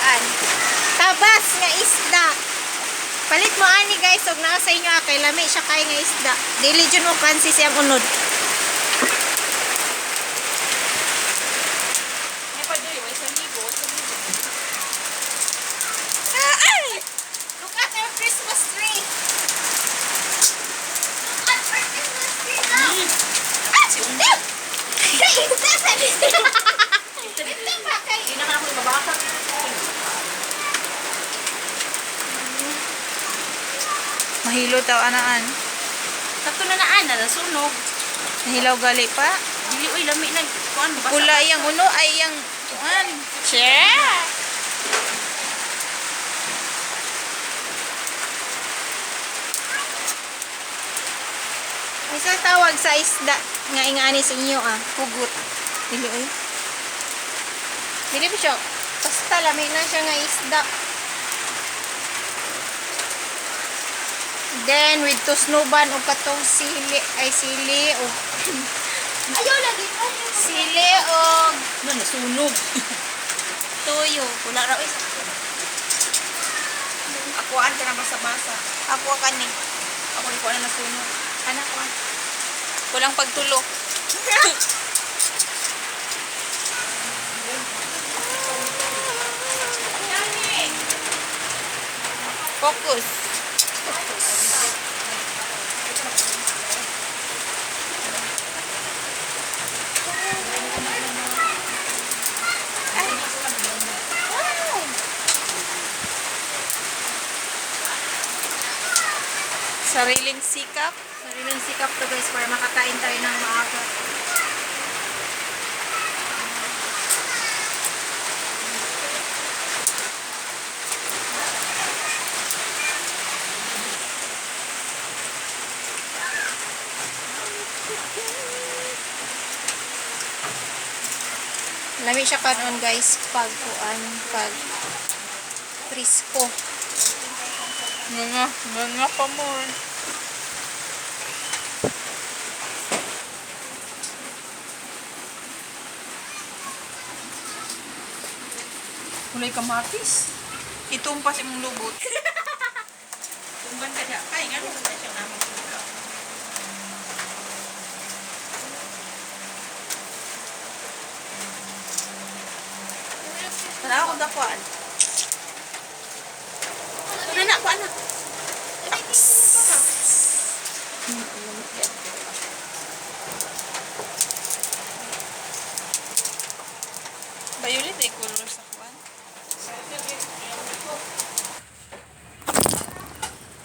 Kuan. Tabas nga isda. Palit mo ani, guys, og naa sa inyo ah, kay lami siya kay nga isda. Dili jud mo fancy siyang unod. May pa diri, way sa libo, sa libo. Ah, ay! Look at our Christmas tree. Look at our Christmas tree now. Ah! Si Unda. Ito ba kay Hindi na ka ako mabasa. Mahilo taw anaan. Sakto na naan na nasunog. Nahilaw gali pa. Dili oy lami na kuan basa. Pula yang uno ay yang kuan. Che. Isa tawag sa isda nga ingani sa inyo ah, hugot. Dili oy. Dili ba siya? Basta lami na siya nga isda. Then with tusnuban og katong sili ay sili og Ayaw lagi. sili og Na nasunog. tuyo. Wala ra oy. Akuan ka na basa-basa. Ako kani. Ako ni kuan na nasunog. Anak ko. Walang pagtulo. Focus. Sariling sikap. Sariling sikap to, guys, para makakain tayo ng maaga. Lami siya kanon, guys, pag kuan, pag presko. Nga, nga, nga pa more. Kulay kamatis. Itumpas imong lubot. Tumban ka siya. Kay ngano ka siya namo. Wala akong dakuan. Wala na, kuan na. Violet ay color sa kuan.